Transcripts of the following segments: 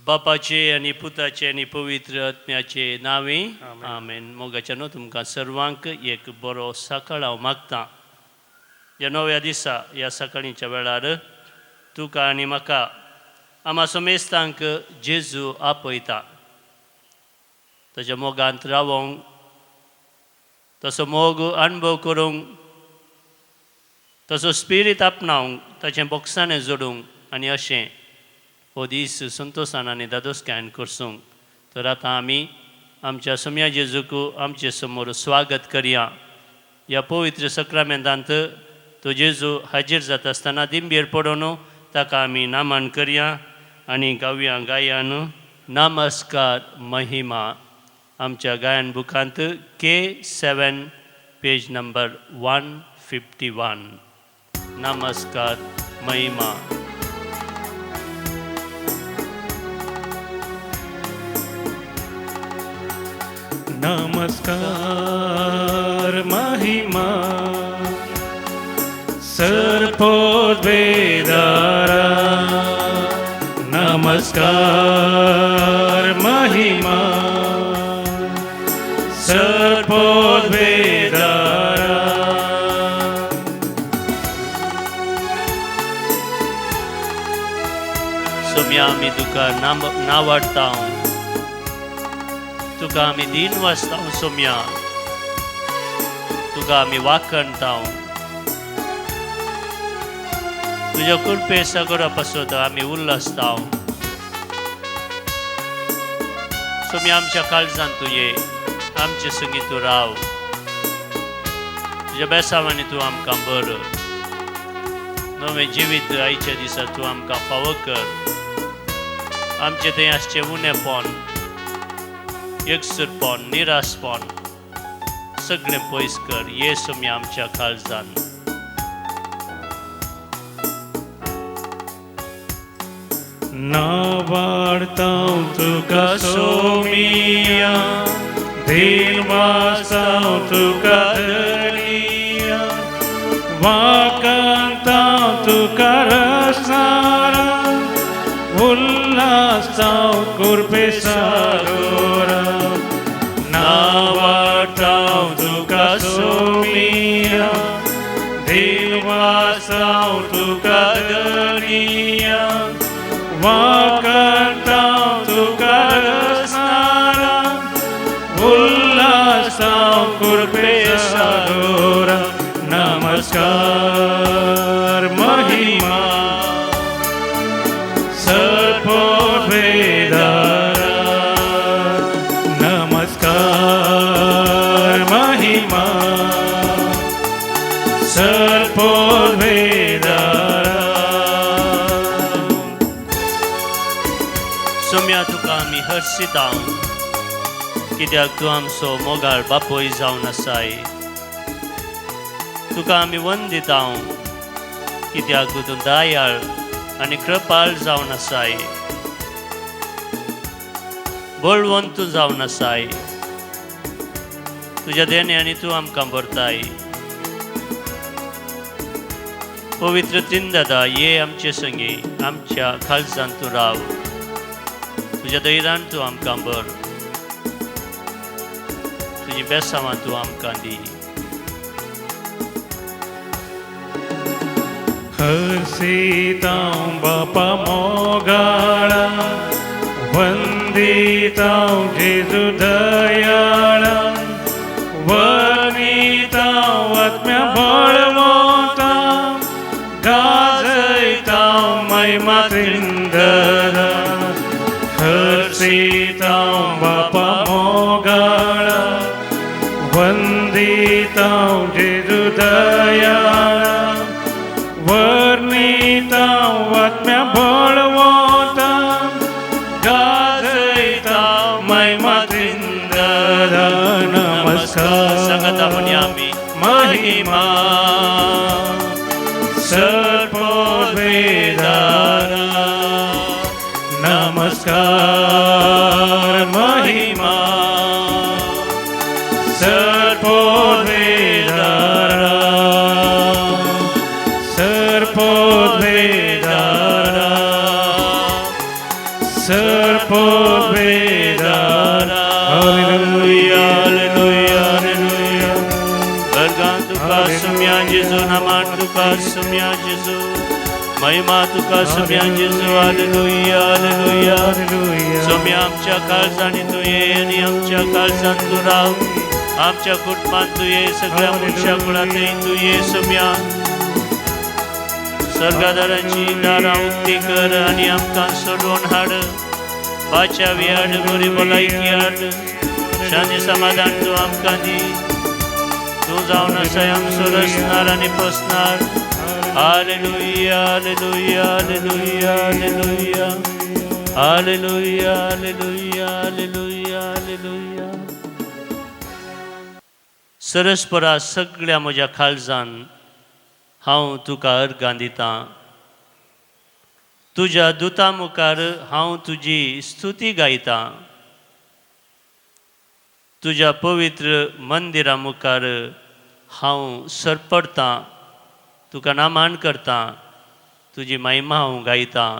बापाचे आनी पुताचे आनी पवित्र आत्म्याचे नांवे आमेन. मोगाच्यानो, तुमकां सर्वांक एक बरो सकाळ हांव मागतां. ह्या नव्या दिसा ह्या सकाळीच्या वेळार तुका आनी म्हाका आमा समेस्तांक जेजू आपयता ताच्या मोगांत रावोंक, तसो मोग अणभव करूंक, तसो स्पिरीत आपणावंक, ताचें बोक्साणें जोडूंक आनी अशें हो दीस संतोशान आनी दादोसकायेन करसूंक. तर आतां आमी आमच्या सोम्या जेजूक आमचे समोर स्वागत करया. ह्या पवित्र सक्रामेंतांत तो जेजू हाजीर जाता आसतना दिंबेर पडून ताका आमी नामान करया आनी गावया गायान नमस्कार महिमा. आमच्या गायन बुकांत K 7, page number 151, नमस्कार महिमा. नमस्कार महिमा सर्पोद्वेदारा, नमस्कार महिमा सर्पोद्वेदारा. सोम्या, आमी तुका नावाडटा, तुका आमी दीन वाचता. सोम्या, तुका आमी वाखणता. तुज्या कृपे सगळो पासत आमी उल्लासता. सोम्या, आमच्या काळजान तूं ये, आमचे संगी तूं राव. तुज्या बेसावांनी तूं आमकां बर नवें जिवीत आयच्या दिसा तूं आमकां फावो कर. आमचें थंय आसचें उणेपण, एकसुरपण, निरासपण सगळें पयस कर. ये सोम्या आमच्या काळजान. नावाडतां तुका सोमिया, दीन वासां तुका धनिया, वाकांतां तुका रसनारा, उल्हासां कृपे सारोरा. नावाडतां तुका सोमिया, दीन वासां तुका धनिया, वाकांतां तुका रसनारा, उल्हासां कृपे सारोरा. नमस्कार महिमा सर्पोद्वेदारा, नमस्कार महिमा सर्पोद्वेदारा. सोम्या, तुका आमी हर्षिता कित्याक तूं आमचो मोगाळ बापूय जावन आसाय. तुका आमी वंदिता कित्याक तूं दयाळ आनी कृपाळ जावन आसाय, बळवंत तूं जावन आसाय. तुज्या देण्यांनी तूं आमकां भरताय. पवित्र त्रिंदादा, ये आमचे संगी, आमच्या खालसान तूं राव. तुज्या दैरान तूं आमकां भर, तुजी बेसांवां तूं आमकां दी. हर्षितां बापा मोगाळा, वंदितां जेजू दयाळा, वनितां आत्म्या बळवंता, गाजयतां महिमा त्रिंदरा. हर्षितां बापा मोगाळा, वंदितां जेजू दयाळा, वर्णितां आत्म्या बळवंता, गाजयतां महिमा त्रिंदरा. नमस्कार सांगता म्हणया आमी महिमा सर्पोद्वेदारा, नमस्कार महिमा सर्पोद्वेदारा, सर्पोद्वेदारा, सर्पोद्वेदारा. पोबेदारा. Hallelujah, hallelujah, hallelujah. वर्गान तुका सोम्या जेजू, नामान तुका सोम्या जेजू, महिमा तुका सोम्या जेजू. Hallelujah, hallelujah. सोम्या, आमच्या काळजांनी तूं ये आनी आमच्या काळजान तूं राव. आमच्या कुटुंबान तूं ये, सगळ्या मनशा कुळांतय तूं ये सोम्या. स्वर्गादाराची दारां उक्ती कर आनी आमकां सोडोवन हाड. बाचावी हाड, बरी भलायकी हाड, शांती समाधान तूं आमकां दी. तूं जावन आसाय आमचो रचणार आनी पोसणार. Hallelujah, hallelujah, hallelujah, hallelujah, hallelujah, hallelujah, hallelujah, hallelujah. सरस्परा सगळ्या म्हज्या काळजान हांव तुका अर्गां दितां. तुज्या दुता मुखार हांव तुजी स्तुती गायतां. तुज्या पवित्र मंदिरा मुखार हांव सरपडतां, तुका नामान करतां, तुजी महिमा हांव गायतां.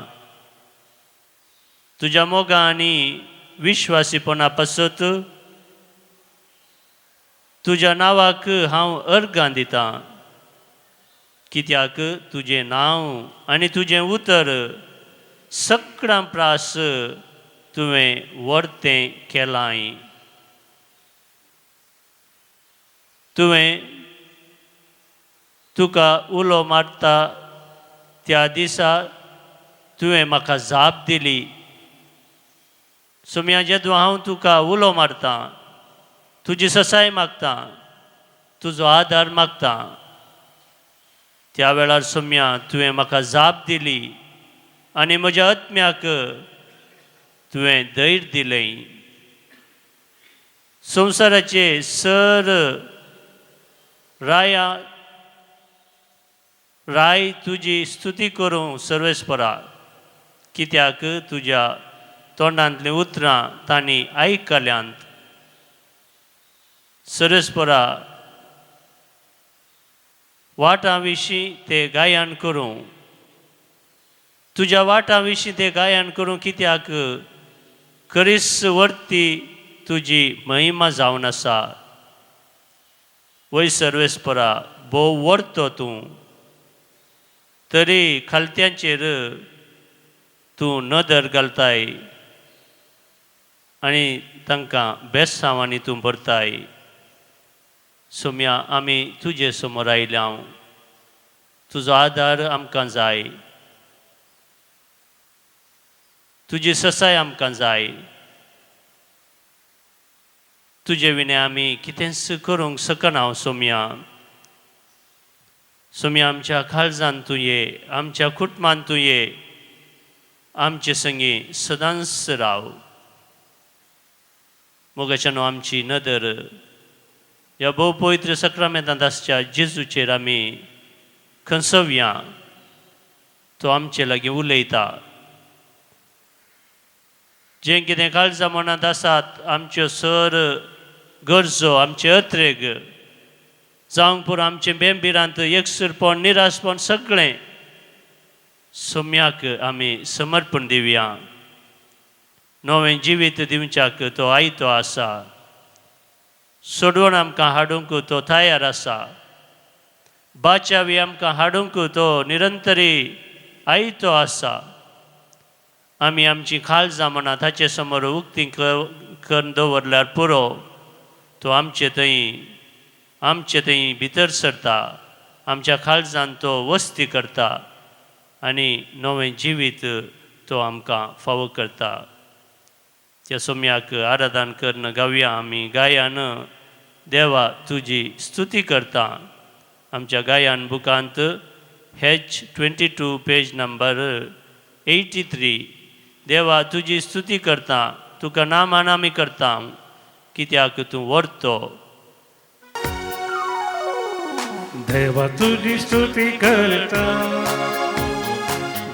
तुज्या मोगा आनी विश्वासीपणा पासत तुज्या नांवाक हांव अर्गां दितां, कित्याक तुजें नांव आनी तुजें उतर सगळ्यां प्रास तुवें वर्तें केलांय. तुवें तुका उलो मारता त्या दिसा तुवें म्हाका जाप दिली. सोम्या, जेदो हांव तुका उलो मारतां, तुजी ससाय मागतां, तुजो आदार मागतां, त्या वेळार सोम्या तुवें म्हाका जाप दिली आनी म्हज्या आत्म्याक तुवें धैर्य दिलें. संवसाराचे सर राया राय तुजी स्तुती करूं सर्वेस्परा, कित्याक तुज्या तोंडांतलीं उतरां तांणी आयकल्यांत. सर्वेस्परा, वाटां विशीं ते गायन करूं, तुज्या वाटां विशीं ते गायन करूं, कित्याक करीस वर्ती तुजी महिमा जावन आसा. वय सर्वेस्परा, भोव वर्तो तूं, तरी खालत्यांचेर तूं नदर घालताय आनी तांकां बेसांवांनी तूं भरताय. सोम्या, आमी तुजे समोर आयल्या, तुजो आदार आमकां जाय, तुजी ससाय आमकां जाय. तुजे विणे आमी कितेंच करूंक शकना. सोम्या, सोम्या, आमच्या काळजान तूं ये, आमच्या कुटुंबान तूं ये, आमचे संगी सदांच राव. मोगाच्यानो, आमची नदर ह्या भोव पवित्र सक्रामेंतांत आसच्या जेजूचेर आमी खंसवया. तो आमचे लागीं उलयता. जें कितें काळजा मनांत आसात आमच्यो सर गरजो, आमचे अत्रेग जावंक पुरो, आमचें बेंबिरांत एकसूरपण, निराशपण, सगळें सोम्याक आमी समर्पण दिवया. नवें जिवीत दिवच्याक तो आयतो आसा. सोडवण आमकां हाडूंक तो तयार आसा. बाचावी आमकां हाडूंक तो निरंतरी आयतो आसा. आमी आमची खालजां मनां ताचे समोर उक्ती करून दवरल्यार पुरो, तो आमचे थंय भितर सरता, आमच्या खालजान तो वस्ती करता आनी नवें जिवीत तो आमकां फावो करता. त्या सोम्याक आराधन करून गावया आमी गायान, देवा तुजी स्तुती करता. आमच्या गायान बुकांत H 22 page number 83. देवा तुजी स्तुती करता, तुका नामान आमी करता, कित्याक तूं व्हरतो. देवा तुजी स्तुती करता,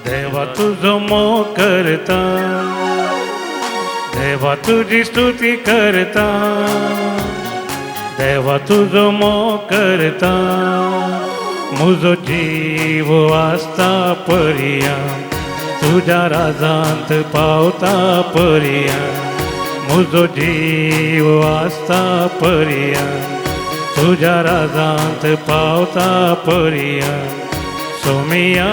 देवा तुजो मोग करता, देवा तुजी स्तुती करता, देवा तुजो मोग करता. म्हजो जीव आसता पर्यां तुज्या राजांत पावता पर्या, म्हजो जीव आसता पर्या, तुज्या राजांत पावता पर्या। सोमिया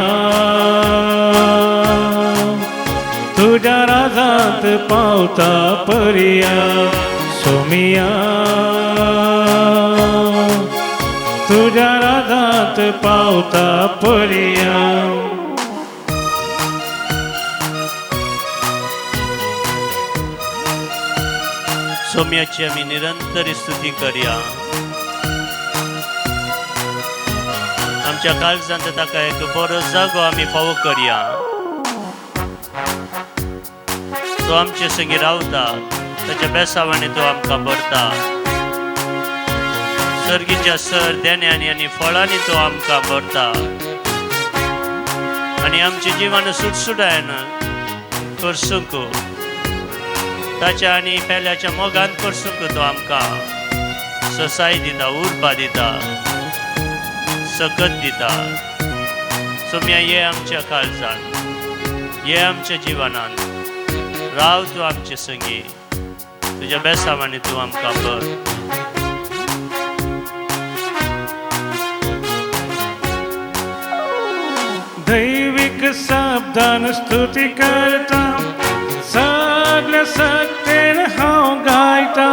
तुज्या राजांत पावता पर्या, सोमिया तुज्या राजांत पावता पर्या। सोम्याची आमी निरंतर स्तुती करया। आमच्या काळजांत ताका एक बरो जागो आमी फावो करया। तो आमचे संगी रावता, ताच्या बेसावांनी तो आमकां भरता। सर्गीच्या सर देण्यांनी आनी फळांनी तो आमकां भरता आनी आमचें जिवन सुटसुटायन करसूंक ताच्या आनी पेल्याच्या मोगान करसूंक तो आमकां ससाय दिता, उर्बा दिता, सकत दिता। सोम्या ये आमच्या काळजान, ये आमच्या जिवनान, राव तूं आमचे संगी, तुज्या बेसावांनी तूं आमकां भर। दैविक शब्दान स्तुती करता, सगळ्या सक्तेन हांव गायता।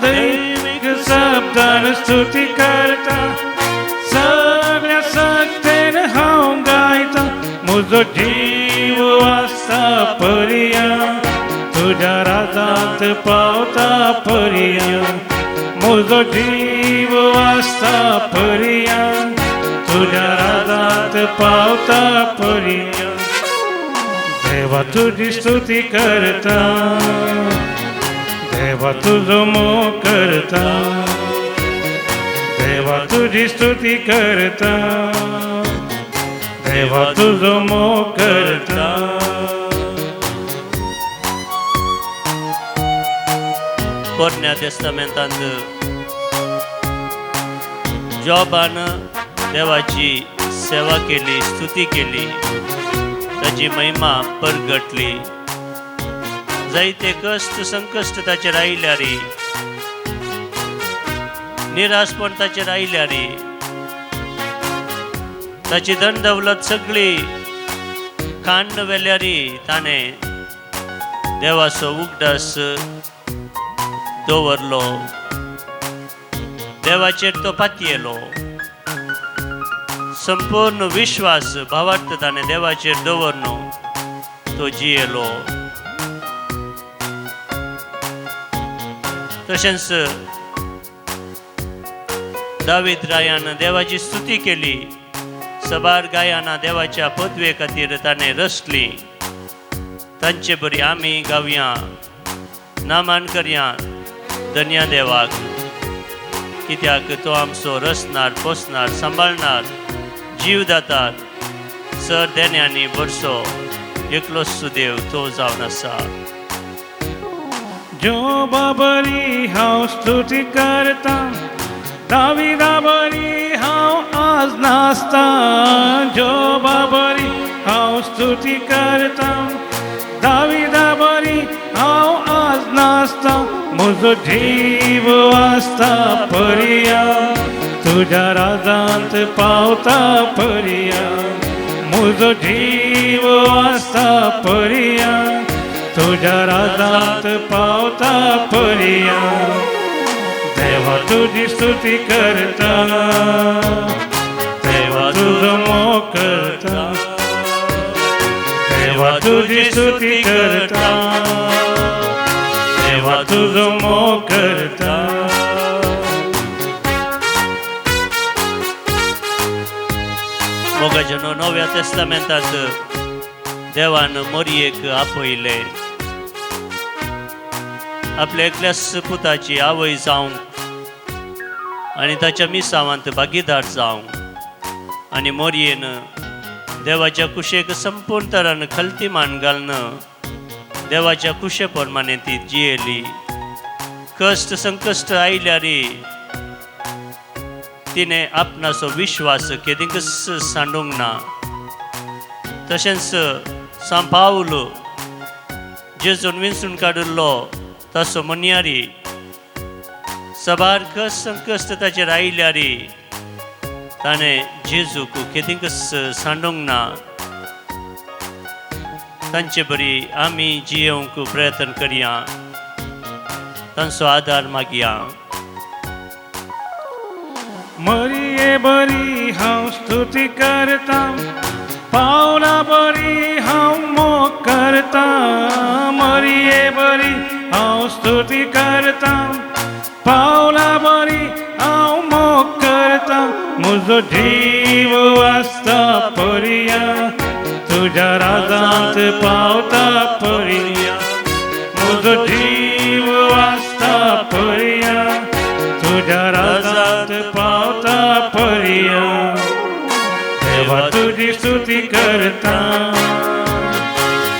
दैविक शब्दान स्तुती करता, सगळ्या सक्तेन हांव गायता। म्हजो जीव आसता पर्या, तुज्या राजांत पावता पर्या, म्हजो जीव आसता पर्या, तुज्या राजांत पावता पर्या। देवा तुजी स्तुती करता, देवा तुजो मोग करता, देवा तुजी स्तुती करता, देवा तुजो मोग करता। पोरण्या तेस्तामेंतांत जॉबान देवाची सेवा केली, स्तुती केली, ताची महिमा परगटली। जायते कश्ट संकश्ट ताचेर आयल्यार, निराशपण ताचेर आयल्यार, ताची धन दौलत सगळी खांड व्हेल्यार ताणें देवाचो उगडास दवरलो, देवाचेर तो पातयेलो। संपूर्ण विश्वास भावार्थ ताणें देवाचेर दवरनो तो जियेलो। तशेंच दावीद रायान देवाची स्तुती केली, सबार गायाना देवाच्या पदवे खातीर ताणें रचली। तांचे बरी आमी गावया, नामान करया धन्या देवाक, कित्याक तो आमचो रचणार, पोसणार, सांबाळणार, जीव दातार, सर देण्यांनी बरसो एकलोच सुदेव तो जावन आसा। जो बाबरी हांव स्तुती करता, दाविदा बरी हांव आज नाचता। जो बाबरी हांव स्तुती करता, दाविदा बरी हांव आज नाचता। म्हजो जीव आसता पर्या, तुज्या राजांत पावता पर्या, म्हजो जीव आसता पर्या, तुज्या राजांत पावता पर्या। देवा तुजी स्तुती करता, देवा तुजो मोग करता, देवा तुजी स्तुती करता, देवा तुजो मोग करता। मोगाजनो नव्या तेस्तामेंतांत देवान मोरयेक आपयलें, आपल्या एकल्याच पुताची आवय जावंक आनी ताच्या मिसावांत भागीदार जावंक आनी मोरयेन देवाच्या कुशेक संपूर्ण तरान खलती मान घालून देवाच्या कुशे प्रमाणे ती जियेली। कश्ट संकश्ट आयल्यार तिणें आपणाचो विश्वास केदींकच सांडूंक ना। तशेंच सांव पावल जेजून विंचून काडिल्लो तसो म्हणयारी साबार कश्ट संकश्ट ताचेर आयल्यारी ताणें जेजूक केदिंकच सांडूंक ना. तांचे बरी आमी जियेवंक प्रयत्न करया, तांचो आदार मागया. मरिये बरी हांव स्तुती करता, पावला बरी हांव मोग करता. मरिये बरी हांव स्तुती करता, पावला बरी हांव मोग करता. म्हजो जीव आसता परिया, तुज्या राजांत पावता परिया. म्हजो जीव आसता परिया, तुज्या राजांत पावता परिया. देवा तुजी स्तुती करता,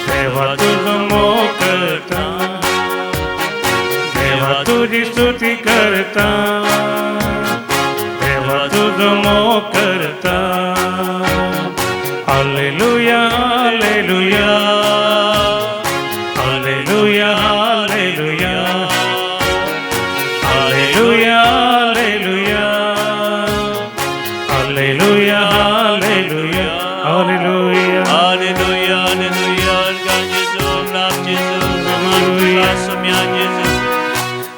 देवा तुजो मोग करता. देवा तुजी स्तुती करता, देवा तुजो मोग करता. Hallelujah, hallelujah, hallelujah, hallelujah, hallelujah, hallelujah, hallelujah, hallelujah, hallelujah. Hallelujah, hallelujah, Gesù, love Gesù, Hallelujah. Somia Gesù,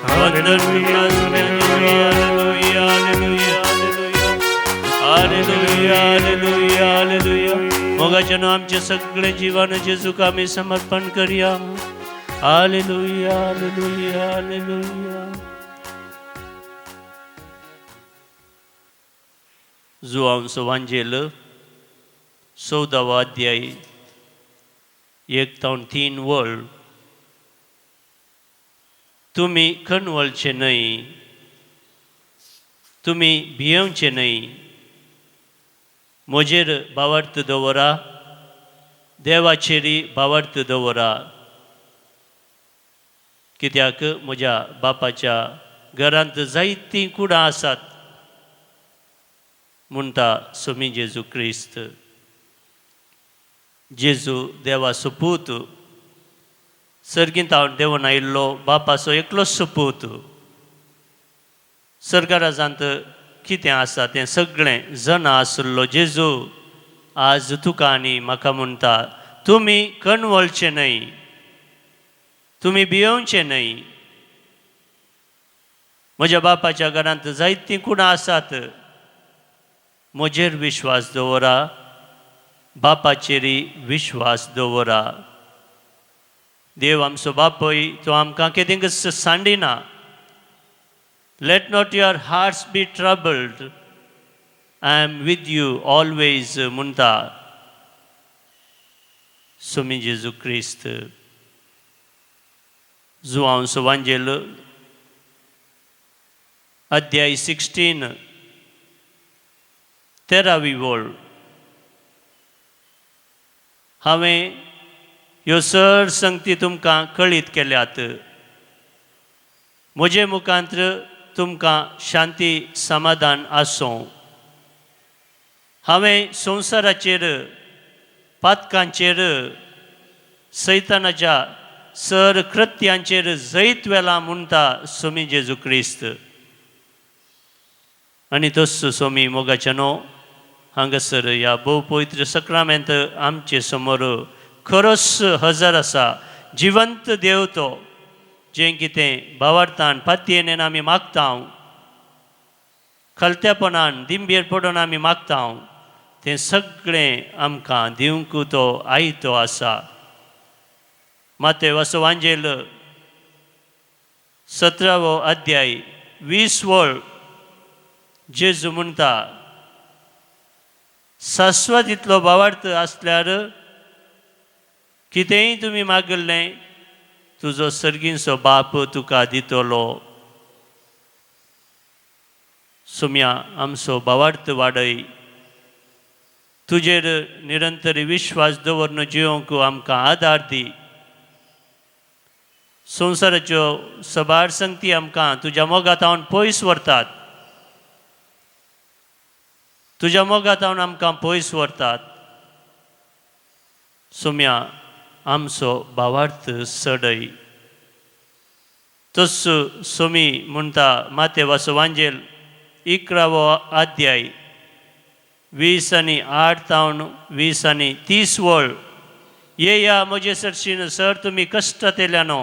Hallelujah, hallelujah, hallelujah, hallelujah, hallelujah, hallelujah. मोगाच्यानो आमचे सगळे जीवन जेजूक आमी समर्पण करया. Hallelujah, hallelujah, hallelujah. जुआंचो वांजेल 14वो अध्याय 1 ते 3 वळ. तुमी कणवळचे न्हय, तुमी भियेवचे न्हय. म्हजेर भावार्थ दवरा, देवाचेरय भावार्थ दवरा. कित्याक म्हज्या बापाच्या घरांत जायतीं कुडां आसात म्हणटा सोमी जेजू क्रिस्त. जेजू देवाचो पूत, सर्गींत हांव देंवन आयिल्लो बापाचो एकलोच पूत. सर्गराजांत कितें आसा तें सगळें जाणा आशिल्लो जेजू आज तुका आनी म्हाका म्हणटा, तुमी कणवळचे न्हय, तुमी भियोवचे न्हय. म्हज्या बापाच्या घरांत जायतीं कुडां आसात. म्हजेर विश्वास दवरा, बापाचेरय विश्वास दवरा. देव आमचो बापूय, तो आमकां केदिंकच सांडिना. Let not your hearts be troubled, I am with you always म्हणटा सोमी जेजू क्रिस्त. जुआंवचो वांजेल अध्याय 16 13वी वळ. हांवें ह्यो सर संगती तुमकां कळीत केल्यात, म्हजे मुखांत्र तुमकां शांती समाधान आसूं. हांवें संवसाराचेर, पातकांचेर, सैतानाच्या सर कृत्यांचेर जैत वेला म्हणटा सोमी जेजू क्रिस्त. आनी तस सोमी मोगाच्यानो, हांगासर ह्या भोव पवित्र सक्रामेंत आमचे समोर खरोच हजर आसा जिवंत देव. तो जें कितें भावार्थान पातयेन आमी मागता, खलत्यापणान दिंबेर पडून आमी मागता, तें सगळें आमकां दिवंक तो आयतो आसा. मातेवाचो वांजेल 17वो अध्याय 20 वळ. जेजू म्हणटा, शाश्वत इतलो भावार्थ आसल्यार कितेंय तुमी मागिल्लें, तुजो सर्गींचो बाप तुका दितलो. सुम्या, आमचो भावार्थ वाडय. तुजेर निरंतर विश्वास दवरून जिवंक आमकां आदार दी. संवसाराच्यो सबार संगती आमकां तुज्या मोगांत पयस व्हरतात, तुज्या मोगांत आमकां पयस व्हरतात. सोम्या आमचो भावार्थ चडय. तस सोमी म्हणटा मातेवाचो वांजेल 11वो अध्याय 20 आनी 8 तावन 20 आनी 30 वळ, येया म्हजे सरशीन सर तुमी कश्टतेल्यानो,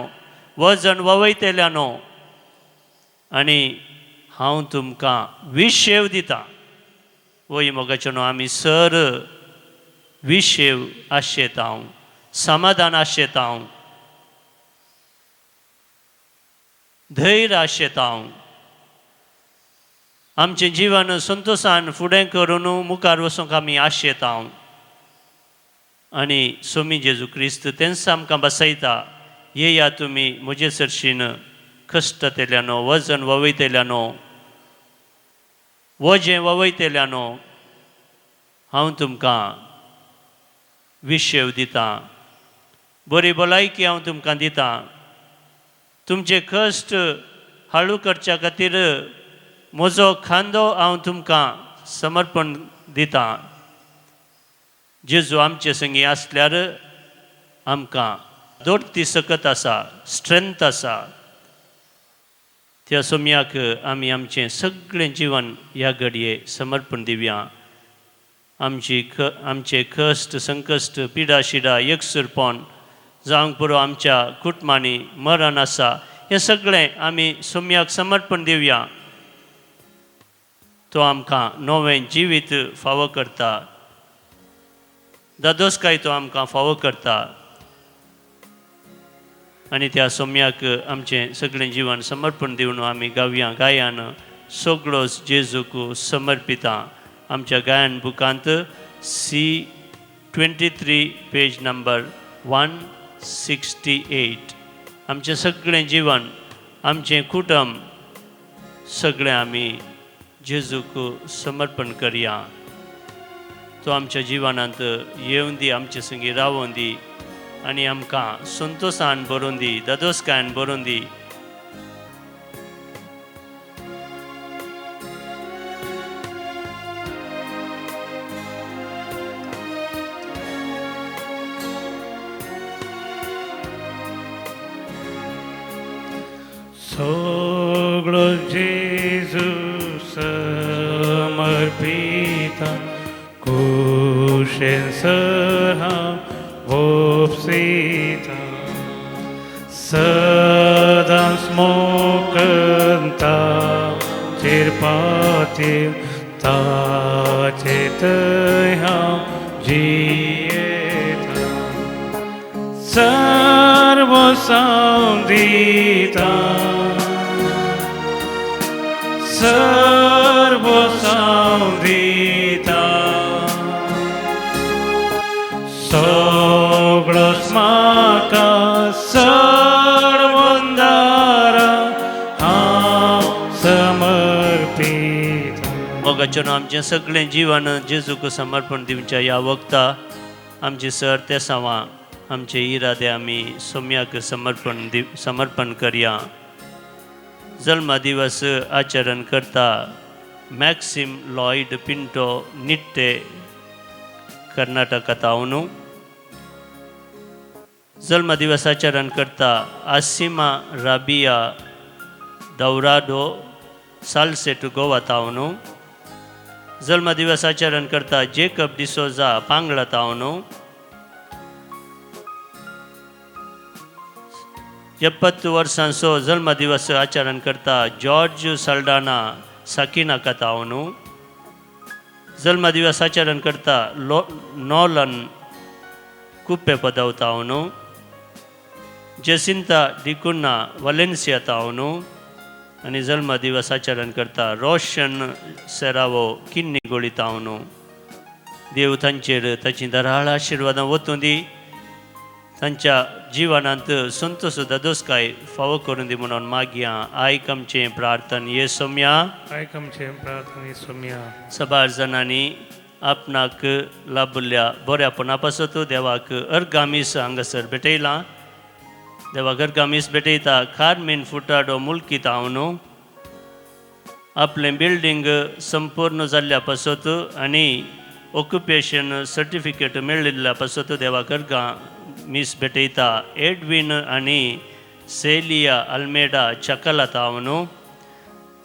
वजन ववयतेल्यानो, आनी हांव तुमकां विशेव दितां. वय मोगाचें, आमी सर विशेव आशेता, समाधान आशेता, धैर्य आशेता. आमचें जिवन संतोशान फुडें करून मुखार वचूंक आमी आशेता. आनी सोमी जेजू क्रिस्त तेंच आमकां बसयता, येया तुमी म्हजे सरशीन कश्टतेल्यानो, वजन ववयतेल्यानो, वजें ववयतेल्यानो, हांव तुमकां विशेव दितां, बरी भलायकी हांव तुमकां दितां. तुमचे कश्ट हाळू करच्या खातीर म्हजो खांदो हांव तुमकां समर्पण दितां. जेजू आमचे संगी आसल्यार आमकां दोडती सकत आसा, स्ट्रेंथ आसा. त्या सोमयाक आमी आमचें सगळें जिवन ह्या घडये समर्पण दिवया. आमची क आमचे कश्ट, संकश्ट, पिडा शिडा, एकसुरपण जावंक पुरो, आमच्या कुटुंबांनी मरण आसा, हें सगळें आमी सोमयाक समर्पण दिवया. तो आमकां नवें जिवीत फावो करता, दादोसकाय तो आमकां फावो करता. आनी त्या सोमयाक आमचें सगळें जिवन समर्पण दिवन आमी गावया गायन सगळोच जेजूक समर्पिता. आमच्या गायन बुकांत C 23, page number 168. आमचें सगळें जिवन, आमचें कुटुंब सगळें आमी जेजूक समर्पण करया. तो आमच्या जिवनांत येवन दी, आमचे संगी रावोन दी आनी आमकां संतोशान भरून दी, दादोसकायन भरून दी. सगळो जेजू समर्पिता, कुशेन सर हांव ओपसिता, सदांच मोकंता चिरपातील ताचे थंय हांव जियेता, सर्व दिता, सर्व दिता, सगळोच म्हाका सर्वंदारा हांव समर्पिता. मोगाचें, आमचें सगळें जिवन जेजूक समर्पण दिवच्या ह्या वखता आमची सर तेसांवां, आमचे इरादे आमी सोम्याक समर्पण करया. जल्म दिवस आचरण करता मॅक्सिम लॉयड पिंटो, निट्टे, कर्नाटका तावनू. जल्म दिवस आचरण करता आसिमा राबिया दौराडो, सालसेट, गोवा तावनू. जल्म दिवस आचरण करता जेकब डिसोजा, पांगळा तावनू. 70 वर्सांचो जल्म दिवस आचरण करता जॉर्ज सल्डाना, साकिनाका तावनू. जल्म दिवस आचरण करता लो नोलन, कुप्पे पदव तावनू. जेसिंता डिकुन्ना, वलेन्सिया तावनू. आनी जल्म दिवस आचरण करता रोशन सेरावो, किन्नी गोळी तावनू. देव तांचेर ताची दराळ आशिर्वादां वतूं दी, तांच्या जिवनांत संतोष दादोसकाय फावो करून दी म्हणून मागया. आयक आमचें प्रार्थन ये सोम्या. आयक आमचें प्रार्थना सोम्या. सबार जाणांनी आपणाक लाभल्या बऱ्यापणा पासत देवाक अर्गामीस हांगासर भेटयलां. देवाक अर्गामीस भेटयता कार्मीन फुटाडो, मुल्की तावनू. आपलें बिल्डींग संपूर्ण जाल्ल्या पासत आनी ऑक्युपेशन सर्टिफिकेट मेळिल्ल्या पासत देवाक अर्गां मीस भेटयता. एडवीन आनी सेलिया अल्मेडा चकला तावनू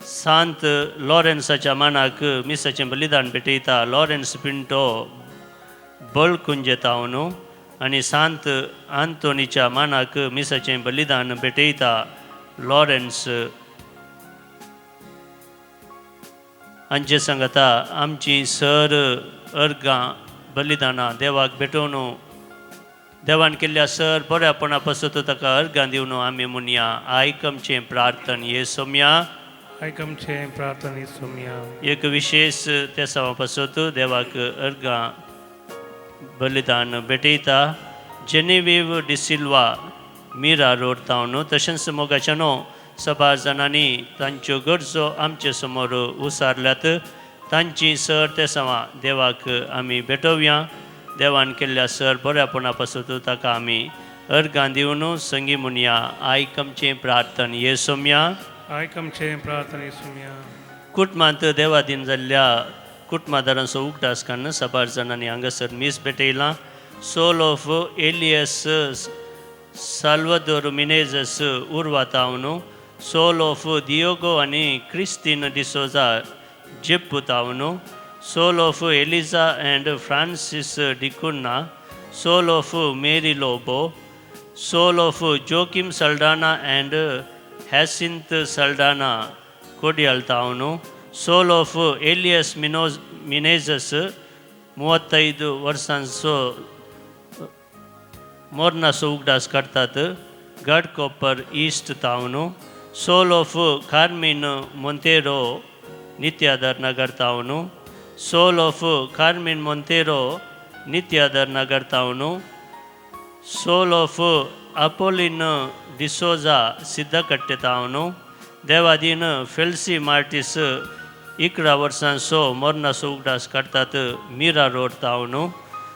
सांत लॉरेन्साच्या मानाक मिसाचें बलिदान भेटयता. लॉरेन्स पिंटो बळकुंजे तावनू आनी सांत आंतोनीच्या मानाक मिसाचें बलिदान भेटयता. लॉरेन्स हांचे सांगता आमची सर अर्गां बलिदानां देवाक भेटोवन देवान केल्ल्या सर बऱ्यापणा पासत ताका अर्गां दिवन आमी म्हणया. आयक आमचें प्रार्थन ये सोम्या. आयक आमचें प्रार्थना सोम्या. एक विशेष तेसांवा पासत देवाक अर्गां बलिदान भेटयता. Genevieve D'Silva Mira road तावन. तशेंच मोगाच्यानो सभार जाणांनी तांच्यो गरजो आमचे समोर उसारल्यात. तांची सर तेसांवां देवाक आमी भेटोवया. देवान केल्ल्या सर बऱ्यापणा पासत ताका आमी अर्गां दिवन संगी म्हणया. आयक आमचें प्रार्थन ये सोम्या. आयक आमचें प्रार्थना सोम्या. कुटुंबांत देवादीन जाल्ल्या कुटुंबादारांचो उगडास काडून साबार जाणांनी हांगासर मीस भेटयलां. सोल ऑफ एलियस साल्वादोर मिनेजस उर्वातावनु, सोल ऑफ दियोगो आनी Christine D'Souza जेप्पुतावनु, soul of Eliza and Francis D'Cunha, soul of Mary Lobo, soul of Joaquim Saldanha and Hyacinth Saldanha Kodial ತಾವನು, soul of Elias Menezes 35 वर्सांचो मोर्नाचो उगडास काडटात घाटकोपर ईस्ट तावनु, सोल ऑफ कार्मीन मोंतेरो नित्यादर नगर तावनु, सोल ऑफ कार्मीन मोंतेरो नित्यादर नगर तावनु, soul of Apoline D'Souza Siddakatte तावनु, देवादीन फेल्सी मार्टीस 11 वर्सांचो मोर्नाचो उगडास काडटात मिरा रोड तावनु,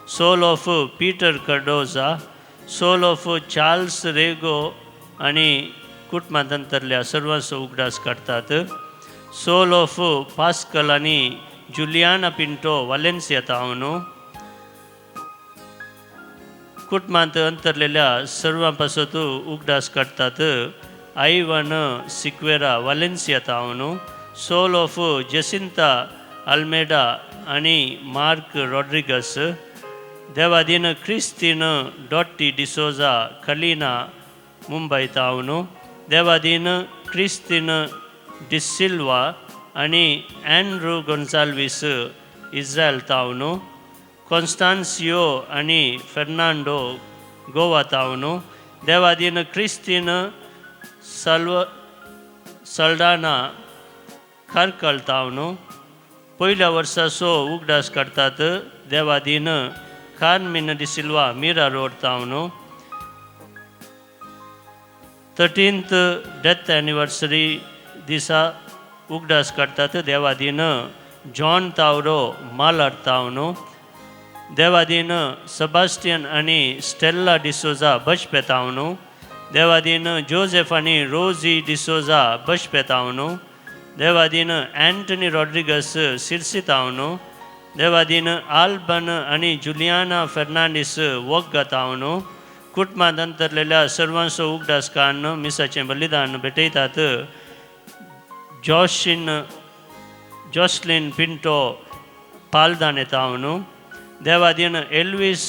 soul of Peter Cardoza, soul of Charles Rego आनी कुटुंबांतल्या सर्वांचो उगडास काडटात. सोल ऑफ पास्कल आनी जुलियाना पिंटो वालेन्सिया तावनु. कुटुंबांत अंतरलेल्या सर्वां पासत उगडास काडटात आयवन सिक्वेरा वालेन्सिया तावनु, सोल ऑफ जेसिंता आल्मेडा आनी मार्क रॉड्रिगस, देवादीन क्रिस्तीन डॉटी डिसोजा कलिना मुंबय तावनु, देवादीन क्रिस्तीन डिसिल्वा आनी अँड्रू गोन्साल्वीस इस्रायल तावनु, कॉन्स्टान्सियो आनी फेर्नांडो गोवा तावनु, देवादीन क्रिस्तीन सल्डाना खारकल तावनु. पयल्या वर्साचो उगडास काडटात देवादीन कार्मीन डिसिल्वा मिरा रोड तावनु. 13th death anniversary दिसा उगडास काडटात देवादीन जॉन तावरो मालार तावनु, देवादीन सेबास्टियन आनी स्टेल्ला डिसोजा बशपेतावनु, देवादीन जोसेफ आनी रोजी डिसोजा बशपेतावनु, देवादीन अँटनी रॉड्रिगस सिरसितावनु, देवादीन आल्बन आनी जुलियाना फेर्नांडीस वोग्गतावनु. कुटुंबांत अंतरलेल्या सर्वांचो उगडास काडून मिसाचें बलिदान भेटयतात. जॉशीन जॉस्लिन पिंटो पालदान तावनु, देवादीन एल्वीस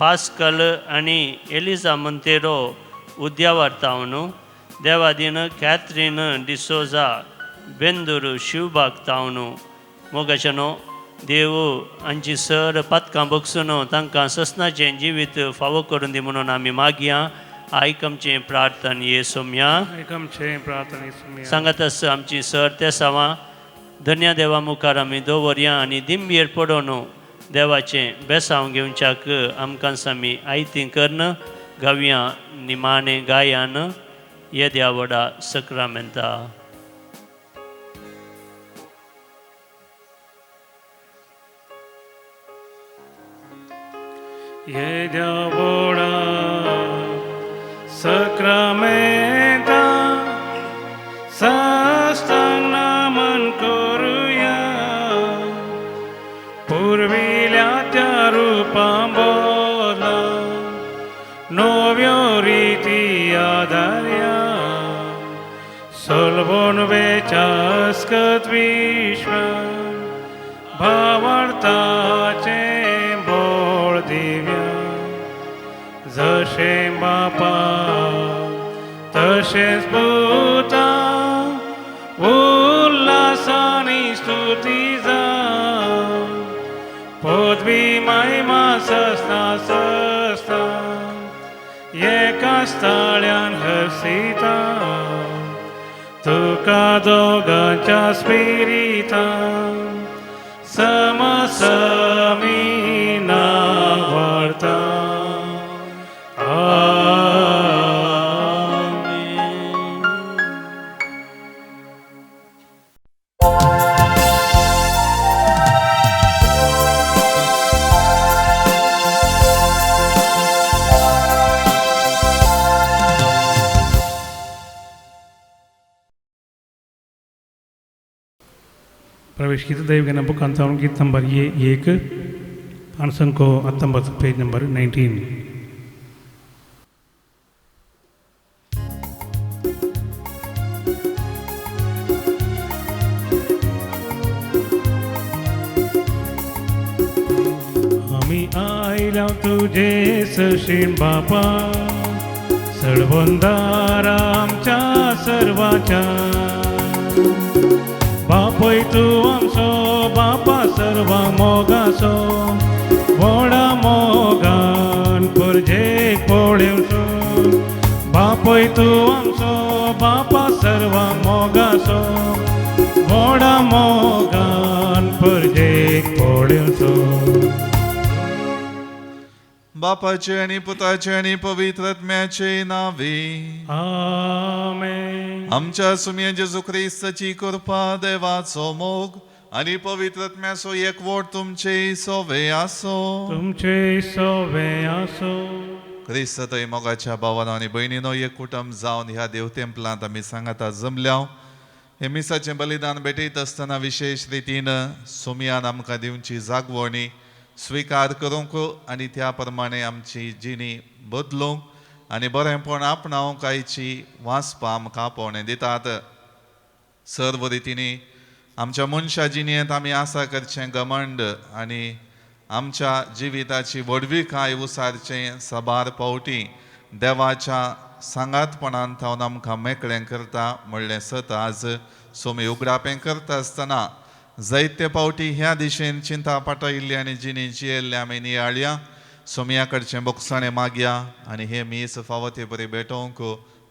पास्कल आनी एलिजा मोंतेरो उद्यावर तावनु, देवादीन कॅथरीन डिसोजा बेंदूर शिवबाग तावनु. मोगाच्यानो देव हांची सर पातकां बगसून तांकां ससनाचें जिवीत फावो करून दी म्हणून आमी मागया. आयक आमचें प्रार्थन ये सोम्या. आयक आमचें प्रार्थना सोम्या. सांगात आसा आमची सर तेसांवां धन्या देवा मुखार आमी दवरया आनी दिंबयेर पडोवन देवाचें बेसांव घेवच्याक आमकां आमी आयती करून गावया निमाणें गायान येद्या व्हडा सक्रामेंता. येद्या व्हडा सक्रामेंता साष्टांग नमन करुया. पुर्विल्या नव्यो रिती आदार्या सलवण वेचास्कत विश्वान भावार्थाचें बोळ दिव्या जशें बापा तशेंच पुता उल्हासानी स्तुती जावं पदवी महिमा सस्ना सस्ता एका स्थाळ्यान हर्षिता तुका दोगांच्या स्पिरितान समसमी नावार्ता. आमेन. प्रवेश गीत दैवज्ञान बुक अंतावन गीत नंबर ये 1 पानसंको 19 पेज नंबर 19. आमी आयल्या तुजे सशीण बापा सळवंदार आमच्या सर्वाच्या बापय तूं आमचो बापा सर्वा मोगाचो व्हडा मोगान पुरजेक पळेवचो बापय तूं आमचो बापा सर्वा मोगाचो व्हडा मोगान पुरजेक पळेवचो. बापाचे आनी पुताचे आनी पवित्र आत्म्याचे नावे आमेन. आमच्या सुमये जेजू क्रिस्ताची कृपा देवाचो मोग आनी पवित्र आत्म्याचो एकवट तुमचे सोवे आसो. तुमचे सोवे आसो. क्रिस्त थंय मोगाच्या भावानो आनी भयणीनो एक कुटुंब जावन ह्या देव तेंपलांत आमी सांगाता जमल्या. हे मिसाचें बलिदान भेटयत आसतना विशेश रितीन सोमयान आमकां दिवची जागवणी स्विकार करूंक आनी त्या प्रमाणे आमची जिणी बदलूंक आनी बरेंपण आपणावंक आयची वाचपां आमकां आपोवणें दितात. सर्व रितींनी आमच्या मनशा जिणेंत आमी आसा करचें घमंड आनी आमच्या जिविताची व्हडविकाय उसारचें साबार पावटी देवाच्या सांगातपणान थावन आमकां मेकळें करता म्हणलें सत आज सोमी उगडापें करता आसतना जायते पावटी ह्या दिशेन चिंता पाटयल्ली आनी जिणी जियेल्ले आमी नियाळया. सोमया कडचें बोगसाणें मागया आनी हे मीस फावो ते बरी भेटोवंक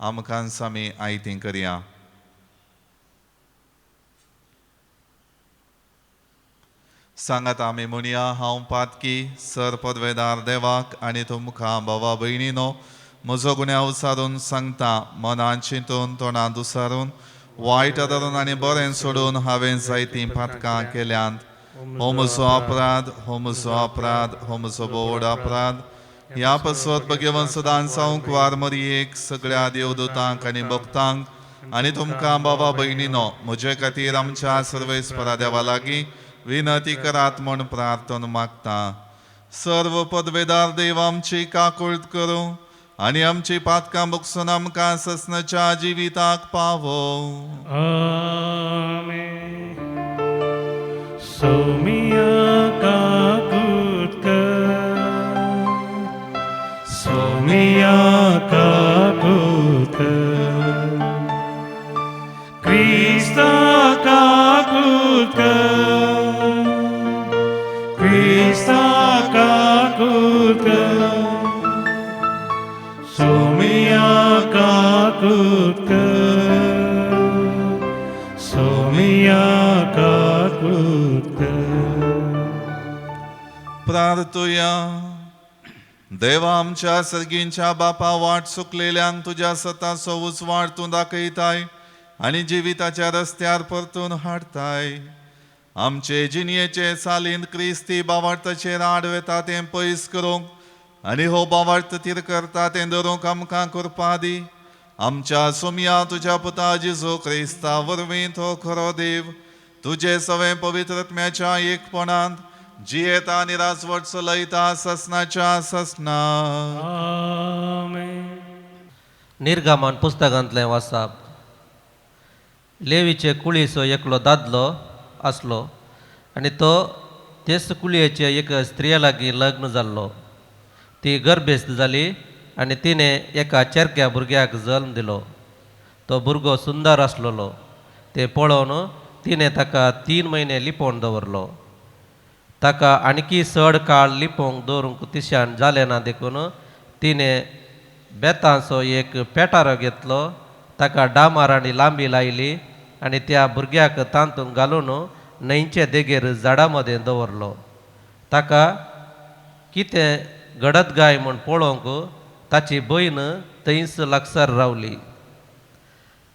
आमकां आमी आयती करया. सांगात आमी म्हणया, हांव पातकी सर पदवेदार देवाक आनी तुमकां भावा भयणीनो म्हजो गुन्यांव उसारून सांगता. मनान चिंतून तोंडांत उसारून वायट धरून आनी बरें सोडून हांवें जायतीं पातकां केल्यांत. हो म्हजो अपराध, हो म्हजो अपराध, हो म्हजो बोड अपराध. ह्या पसत भगवंत सदां सावंक वार मरयेक सगळ्या देवदूतांक आनी भक्तांक आनी तुमकां बाबा भयणीनो म्हजे खातीर आमच्या सर्वेस्परा देवा लागीं विनंती करात म्हूण प्रार्थना मागता. सर्व पदवेदार देव आमची काकूळत करूं आनी आमची पातकां भोगसून आमकां ससनाच्या जिविताक पावो. आमेन. सोमिया काकूत कर, सोमिया काकूत कर, क्रिस्ता काकूत कर, क्रिस्ता काकूत कर, सोमिया काकूत कर, सोमिया काकूत कर. प्रार्थुया. देवा आमच्या सर्गींच्या बापा वाट चुकलेल्यांक तुज्या सताचो उजवाड तूं दाखयताय आनी जिविताच्या रस्त्यार परतून हाडताय. आमचे जिणयेचे चालींत क्रिस्ती बावार्थाचेर आड वेता तें पयस करूंक आनी हो बावार्थ तीर करता तें धरूंक आमकां कृपा दी. आमच्या सोमया तुज्या पुता जेजू क्रिस्ता वरवीं तो खरो देव तुजे सवें पवित्र आत्म्याच्या एकपणांत जियेता आनी राजवट चलयता ससनाच्या ससना. आमेन. निर्गमन पुस्तकांतलें वासाप. लेवीचे कुळीचो एकलो दादलो आसलो आनी तो तेच कुळयेचे एक स्त्रिये लागीं लग्न जाल्लो. ती गर्भेस्त जाली आनी तिणें एका चेरक्या भुरग्याक जल्म दिलो. तो भुरगो सुंदर आसलेलो. तें पळोवन तिणें ताका 3 म्हयने लिपोवन दवरलो. ताका आणकी चड काळ लिपोवंक दवरूंक तिशान जालें ना देखून तिणें बेतांचो एक पेटारो घेतलो, ताका डामार आनी लांबी लायली आनी त्या भुरग्याक तातूंत घालून न्हंयचे देगेर झाडां मदें दवरलो. ताका कितें घडत गाय म्हूण पळोवंक ताची भयण थंयच लागसार रावली.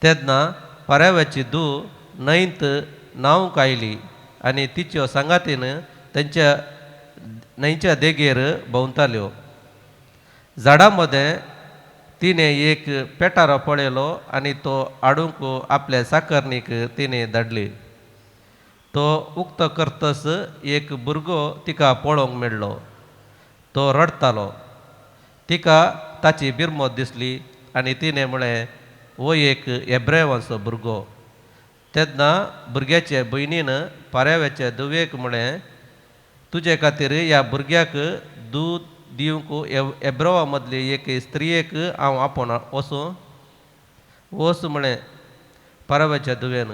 तेन्ना पराव्याची धूव न्हंयत न्हावंक आयली आनी तिच्यो सांगातीन तेंच्या न्हंयच्या देगेर भोंवताल्यो. झाडां मदें तिणें एक पेटारो पळयलो आनी तो हाडूंक आपल्या साकरणीक तिणें धाडली. तो उक्तो करतच एक भुरगो तिका पळोवंक मेळ्ळो. तो रडटालो. तिका ताची बिरमत दिसली आनी तिणें म्हळें, हो एक एब्रेवांचो भुरगो. तेन्ना भुरग्याचे भयणीन पाऱ्याव्याचे धुवेक म्हळें, तुजे खातीर ह्या भुरग्याक दूद दिवंक एब्रेवा मदली एक स्त्रियेक हांव आपोवन वचूं? वच म्हळें पाराव्याच्या धुवेन.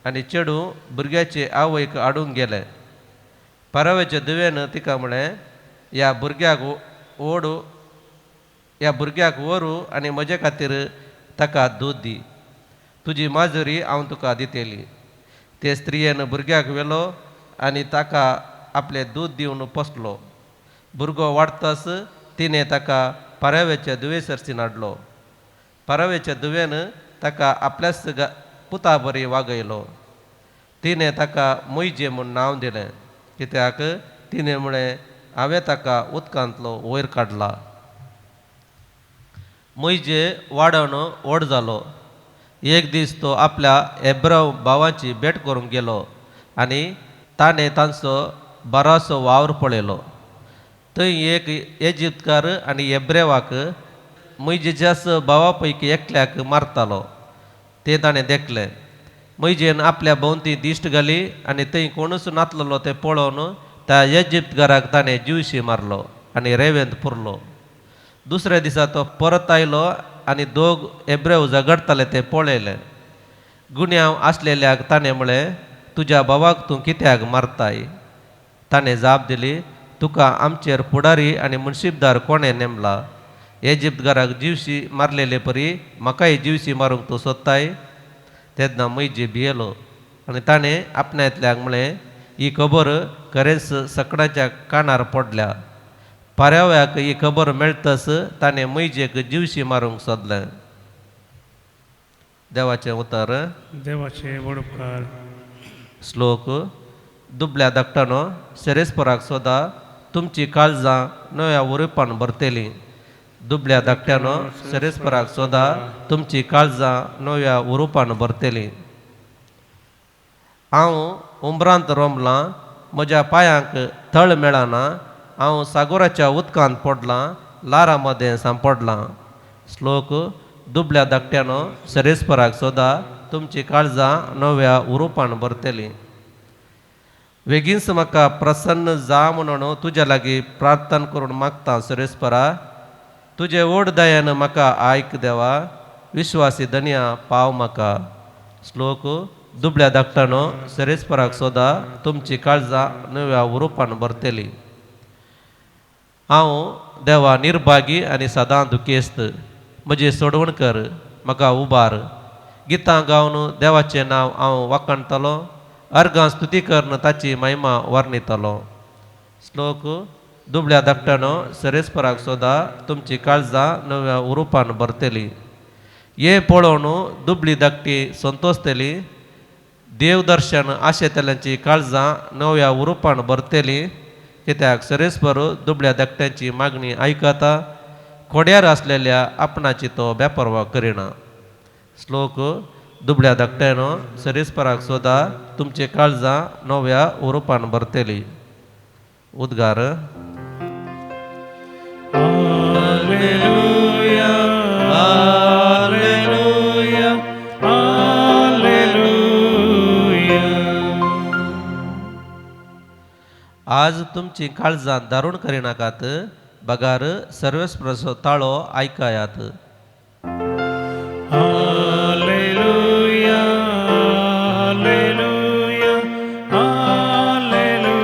आनी चेडूं भुरग्याचे आवयक हाडूंक गेलें. पाराव्याच्या धुवेन तिका म्हळें, ह्या भुरग्याक ओडू, ह्या भुरग्याक व्हरू आनी म्हजे खातीर ताका दूद दी. तुजी माजुरी हांव तुका दितली. ते स्त्रियेन भुरग्याक व्हेलो आनी ताका आपलें दूद दिवन पोसलो. भुरगो वाडटाच तिणें ताका पाराव्याच्या धुवे सरसीन हाडलो. पाराव्याच्या धुवेन ताका आपल्याच पुता बरी वागयलो. तिणें ताका मोयजे म्हूण नांव दिलें, कित्याक तिणें म्हळें, हांवें ताका उदकांतलो वयर काडला. मोयजे वाडोवन व्हड जालो. एक दीस तो आपल्या एब्राव भावांची भेट करूंक गेलो आनी ताणें तांचो बरोसो वावर पळयलो. थंय एक एजिप्तकार आनी एब्रेवाक मोयजेच्याच भावा पैकी एकल्याक मारतालो तें ताणें देखलें. मोयजेन आपल्या भोंवती दिश्ट घाली आनी थंय कोणूच नातलेलो तें पळोवन त्या एजिप्तकाराक ताणें जिवशी मारलो आनी रेवेंत पुरलो. दुसऱ्या दिसा तो परत आयलो आनी दोग एब्रेव झगडटाले तें पळयलें. गुन्यांव आसलेल्याक ताणें म्हळें, तुज्या भावाक तूं कित्याक मारताय? ताणें जाप दिली, तुका आमचेर फुडारी आनी मुनशीबदार कोणें नेमला? एजिप्तकाराक जिवशी मारलेले परी म्हाकाय जिवशी मारूंक तूं सोदताय? तेन्ना मोयजे भियेलो आनी ताणें आपणांतल्याक म्हळें, ही खबर खरेंच सकडाच्या कानार पडल्या. पाराव्याक ही खबर मेळटच ताणें मोयजेक जिवशी मारूंक सोदलें. देवाचें उतर. देवाचे व्हड उपकार. श्लोक. दुबल्या धाकटानो सेरेस्पराक सोदा, तुमची काळजां नव्या वरुपान भरतलीं. दुबल्या धाकट्यानो सेरेस्पराक सोदा, तुमची काळजां नव्या वरुपान भरतलीं. हांव उमरांत रोमलां, म्हज्या पांयांक थळ मेळना. हांव सागोराच्या उदकांत पडलां, लारां मदें सांपडलां. श्लोक. दुबल्या धाकट्यानो सेरेस्पराक सोदा, तुमची काळजां नव्या उरुपान भरतलीं. वेगींच म्हाका प्रसन्न जा म्हणून तुज्या लागीं प्रार्थना करून मागता सुरेस्परा. तुजे व्हड दयान म्हाका आयक देवा. विश्वासी धनया पाव म्हाका. श्लोक. दुबल्या धाकटानो सरेस्पराक सोदा, तुमची काळजां नव्या उरुपान भरतली. हांव देवा निर्भागी आनी सदां दुखेस्त. म्हजी सोडवण कर, म्हाका उबार. गितां गावन देवाचें नांव हांव वाखाणटलो. अर्गां स्तुती करून ताची महिमा वर्णितलो. श्लोक. दुबल्या धाकट्यानो सरेस्पराक सोदा, तुमची काळजां नव्या उरुपान भरतली. हें पळोवन दुबली धाकटी संतोसतली. देवदर्शन आशेतल्यांची काळजां नव्या उरुपान भरतली. कित्याक सरेस्पर दुबल्या धाकट्यांची मागणी आयकता. खोड्यार आसलेल्या आपणाची तो बेपर्वा करिना. श्लोक. दुबल्या धाकट्यानो सरेस्पराक सोदा, तुमची काळजां नव्या उरुपान भरतली. उद्गार. Hallelujah, hallelujah, hallelujah. आज तुमची काळजां दारूण करिनाकात, बगार सर्वेस्पराचो ताळो आयकायात. Hallelujah, hallelujah, hallelujah.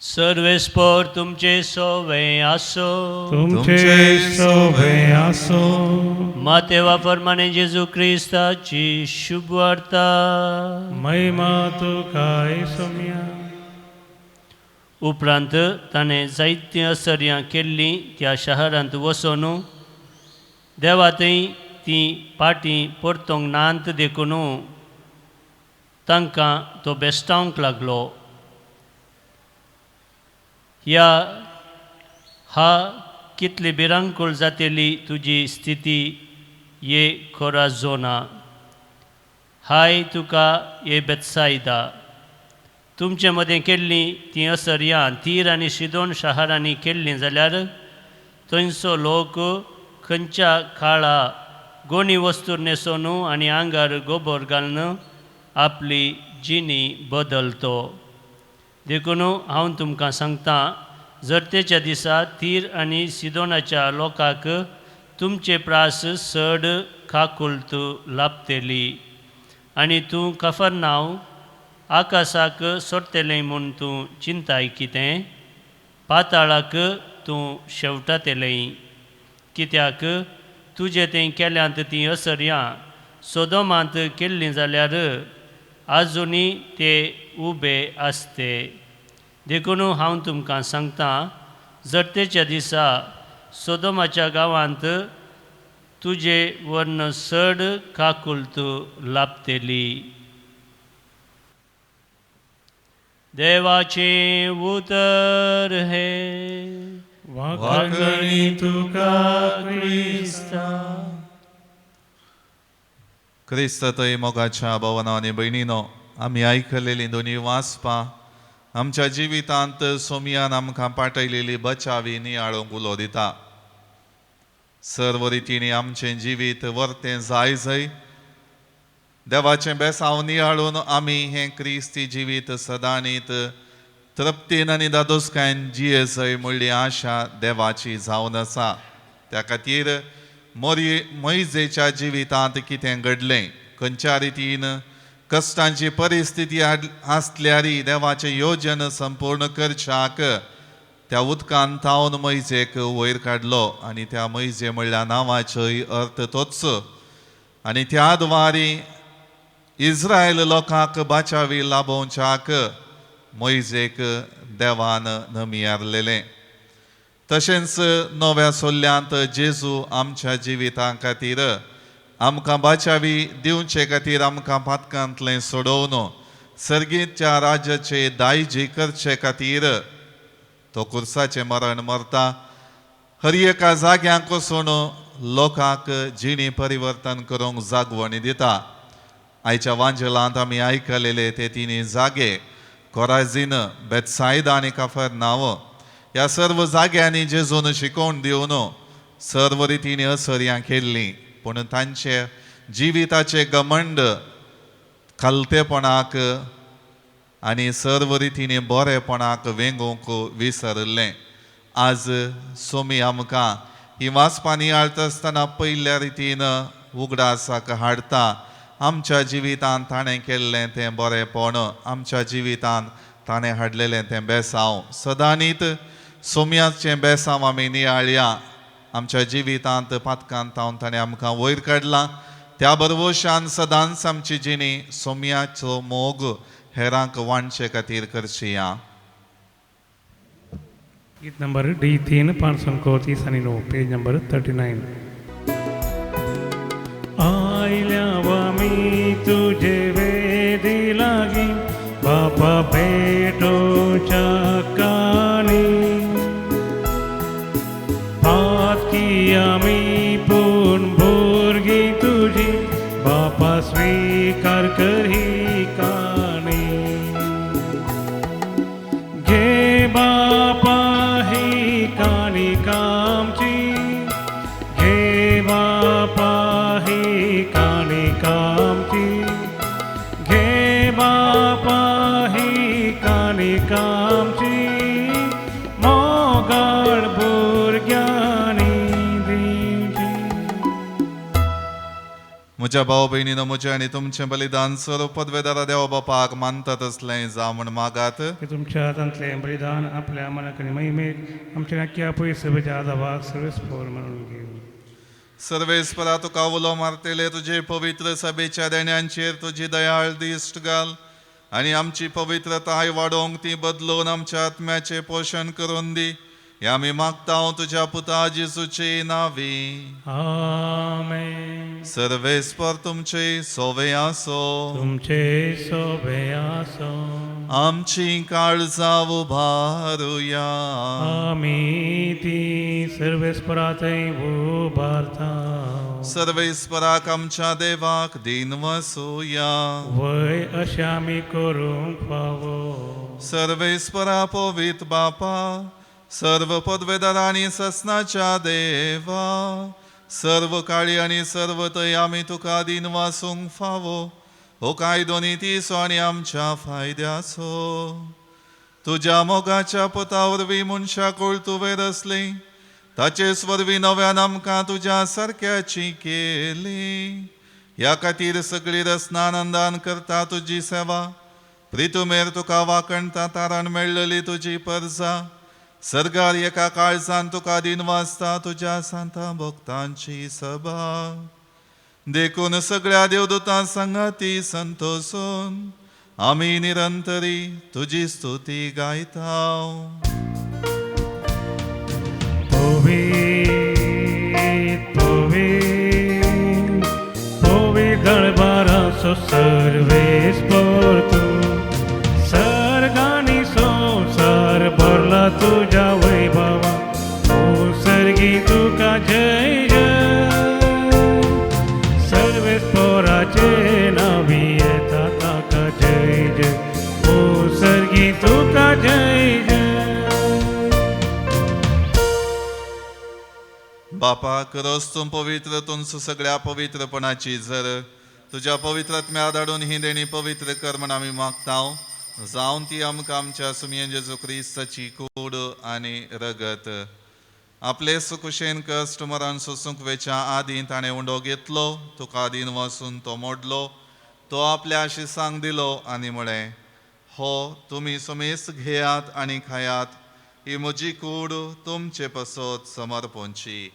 सर्वेस्पर तुमचे सोवे आसो. तुमचे सोवे आसो. मातेवा फरमाने जेजू क्रिस्ताची शुभवार्ता. महिमा तुका सोम्या. उपरांत ताणें जायतीं असर्यां केल्लीं त्या शहरांत वचून देवा थंय तीं पाटीं परतूंक नात देखून तांकां तो बेस्टावंक लागलो. ह्या हा कितली भिरांकूळ जातली तुजी स्थिती ये खोराझोना, हाय तुका ये बेत्सायदा. तुमचे मदें केल्लीं तीं असर्यां तीर आनी सिदोन शहरांनी केल्लीं जाल्यार थंयचो लोक खंयच्या काळा गोणी वस्तू न्हेसोन आनी आंगार गोबोर घालून आपली जिणी बदलतो. देखून हांव तुमकां सांगता, जरतेच्या दिसा तीर आनी सिदोनाच्या लोकांक तुमचे प्रास चड काकुळट लाभतली. आनी तूं कफरनांव आकाशाक सोडटलें म्हूण तूं चिंताय कितें, पाताळाक तूं शेवटातलें. कित्याक तुजें तें केल्यांत तीं असर्यां सोदोमांत केल्लीं जाल्यार आजुनी ते उबे आसते. देखून हांव तुमकां सांगता, जरतेच्या दिसा सोदोमाच्या गांवांत तुजे वर्ण चड काकुळट लाभतली. देवाचें उतर हें. वाखाणणी तुका क्रिस्ता. क्रिस्त थंय मोगाच्या भावना आनी भयणीनो, आमी आयकलेलीं दोनी वाचपां आमच्या जिवितांत सोमियान आमकां पाठयलेली बचावी नियाळूंक उलो दिता. सर्व रितींनी आमचें जिवीत वर्तें जाय जय देवाचें बेसांव नियाळून आमी हें क्रिस्ती जिवीत सदांनीत तृप्तीन आनी दादोसकायन जिये जय म्हणली आशा देवाची जावन आसा. त्या खातीर मोरी मोयजेच्या जिवितांत कितें घडलें, खंयच्या रितीन कश्टांची परिस्थिती आसल्यारी देवाचें योजन संपूर्ण करच्याक त्या उदकान थावन मोयजेक वयर काडलो आनी त्या मोयजे म्हणल्या नांवाचोय अर्थ तोच. आनी त्या द्वारी इस्रायल लोकांक बाचावी लाभोवच्याक मोयजेक देवान नमियारलेलें. तशेंच नव्या सोल्ल्यांत जेजू आमच्या जिविता खातीर आमकां बाचावी दिवचे खातीर आमकां पातकांतलें सोडोवन सर्गीच्या राज्याचे दायजी करचे खातीर तो कुर्साचें मरण मरता. हर एका जाग्यांक वचून लोकांक जिणी परिवर्तन करूंक जागवणी दिता. आयच्या वांजेलांत आमी आयकलेले ते तिनी जागे कोराझीन, बेतसायदा आनी काफरनांव ह्या सर्व जाग्यांनी जेजून शिकोवन दिवन सर्व रितीनी असर्यां केल्लीं, पूण तांचे जिविताचे घमंड खालतेपणाक आनी सर्व रितीनी बरेपणाक वेंगोवंक विसरलें. आज सोमी आमकां ही वाचपां नियाळटा आसतना पयल्या रितीन उगडासाक हाडटा आमच्या जिवितांत ताणें केल्लें तें बरेपण, आमच्या जिवितांत ताणें हाडलेलें तें बेसांव. सदांनीत सोम्याचें बेसांव आमी नियाळया. आमच्या जिवितांत पातकांत थावन ताणें आमकां वयर काडलां. त्या बरवशान सदांच आमची जिणी सोम्याचो मोग हेरांक वांटचे खातीर करची. गीत नंबर डी 3, 539, पेज नंबर 39. आयल्या आमी तुजे वेदी लागी बापा भेटोच्या कानी, पातकी आमी पूण भुरगीं तुजी बापा स्वीकार कर ही काणी. घे बापा ही काणी कामची, घे बापा ही काणी कामची, घे बापा ही काणी कामची, मोगाळ भुरग्यांनी दिवची. म्हज्या भाव भयणीनो, म्हजें आनी तुमचें बलिदान स्वरूप पदवेदारा देवा बापाक मानता तसलें जावं म्हण मागात. की तुमच्या हातांतलें बलिदान आपल्या मनाक आनी महिमेक आमच्या नक्की पयस सभेच्या आदाबाक सर्वेस्पोर म्हणून घेवं. सर्वेस्परा, तुका उलो मारतले तुजे पवित्र सभेच्या देण्यांचेर तुजी दयाळ दिश्ट घाल आनी आमची पवित्रताय वाडोवंक ती बदलून आमच्या आत्म्याचें पोशण करून दी. हें आमी मागता तुज्या पुता जेजूचे नांवी. आमेन. सर्वेस्पर तुमचे सोवे आसो. तुमचे सोबे आसो. आमची काळजां उबारुया. आमी ती सर्वेस्पराथंय उबारता. सर्वेस्पराक आमच्या देवाक दीन वसुया. वय अशें आमी करूंक फावो. सर्वेस्परा, पवित बापा, सर्व पदवेदार आनी ससनाच्या देवा, सर्व काळी आनी सर्व थंय आमी तुका दीन वासूंक फावो. हो कायदो नितीचो आनी आमच्या फायद्याचो. तुज्या मोगाच्या पुता वरवीं मनशाकूळ तुवें रचली, ताचेच वरवीं नव्यान आमकां तुज्या सारक्याची केली. ह्या खातीर सगळी रचना आनंदान करता तुजी सेवा. प्रितुमेर तुका वाकणता तारण मेळ्ळली तुजी परजा सर्गार एका काळजान तुका दिन वाचता तुज्या सांता भक्तांची सभा. देखून सगळ्या देवदूतां सांगाती संतोसून आमी निरंतरी तुजी स्तुती गायता. पवीत पवीत पवीत दळबाराचो सर्वेस्पर तूं, सर्गांनी संवसार भरला तुज्या वैभवा. ओ सर्गी तुका जय जय, सर्वेस्पराचे नावी येता ताका जय जय. ओ सर्गी तुका जय जय. बापा, खरोच तूं पवित्र, तुमचो सगळ्या पवित्रपणाची जर तुज्या पवित्र आत्म्या धाडून ही देणी पवित्र कर म्हण आमी मागता, जावन ती आमकां आमच्या सुमयेन जेजू क्रिस्ताची कूड आनी रगत. आपले सुकुशेन कश्ट मरण सोसूंक वेच्या आदीं ताणें उंडो घेतलो, तुका दीन वसून तो मोडलो, तो आपल्या शिसांक दिलो आनी म्हळें, हो तुमी सुमेस घेयात आनी खायात, ही म्हजी कूड तुमचे पसत समर्पणची.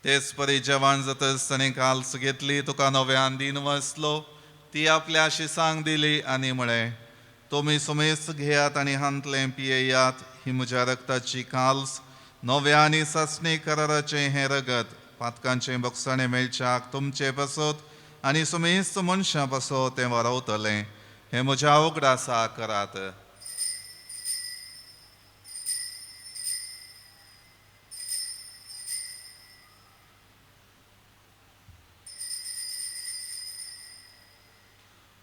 तेच परी जेवण जातच ताणें काल्स घेतली, तुका नव्यान दीन वसलो, ती आपल्या शिसांक दिली आनी म्हळें, तुमी सुमेस घेयात आनी हांतलें पियेयात, ही म्हज्या रक्ताची काल्स, नव्या आनी सासणी कराराचें हें रगत पातकांचें बक्षाणें मेळच्याक तुमचे पासत आनी सुमेस्त मनशां पासत तें वारवतलें. हें म्हज्या उगडासा करात.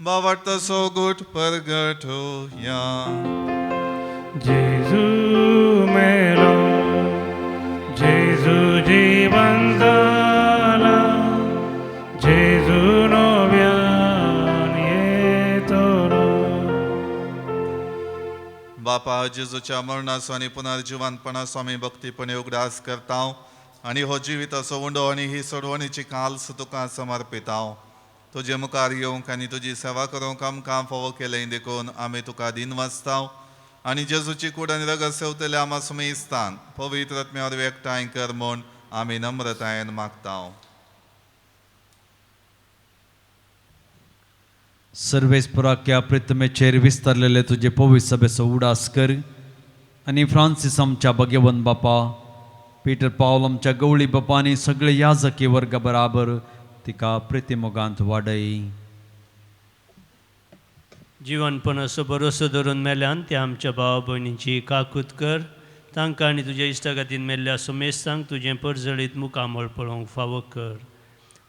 बावडतो सोगूट परगट होया. जेजू मेलो, जेजू जिवन जाला, जेजू नव्यान येतलो. बापा, जेजूच्या मरणाचो आनी पुनर्जिवंतपणाचो आमी भक्तीपणे उगडास करता आनी हो जिविताचो उंडो आनी ही सोडवणीची काल्स तुका समर्पिता. तुजे मुखार येवंक आनी तुजी सेवा करूंक आमकां फावो केलें देखून आमी तुका दीन वाचता आनी जेजूची कूड आनी रगत सेवतले आमा सुमेस्तान पवित्र आत्म्या वरवीं एकठांय कर म्हूण आमी नम्रतायेन मागता. सर्वेस्पराक प्रितमेचेर विस्तारलेले तुजे पवित्र सभेचो उडास कर आनी फ्रांसीस आमच्या भगवंत बापा, पीटर पावल आमच्या गवळी बापा आनी सगळे याजकी वर्गा बराबर तिका प्रितीमोगांत वाडय. जिवनपण असो भरोसो धरून मेल्यान त्या आमच्या भावा भयणींची काकूत कर. तांकां आनी तुज्या इश्टागतीन मेल्ल्या सुमेस्तांक तुजें परजळीत मुखामळ पळोवंक फावो कर.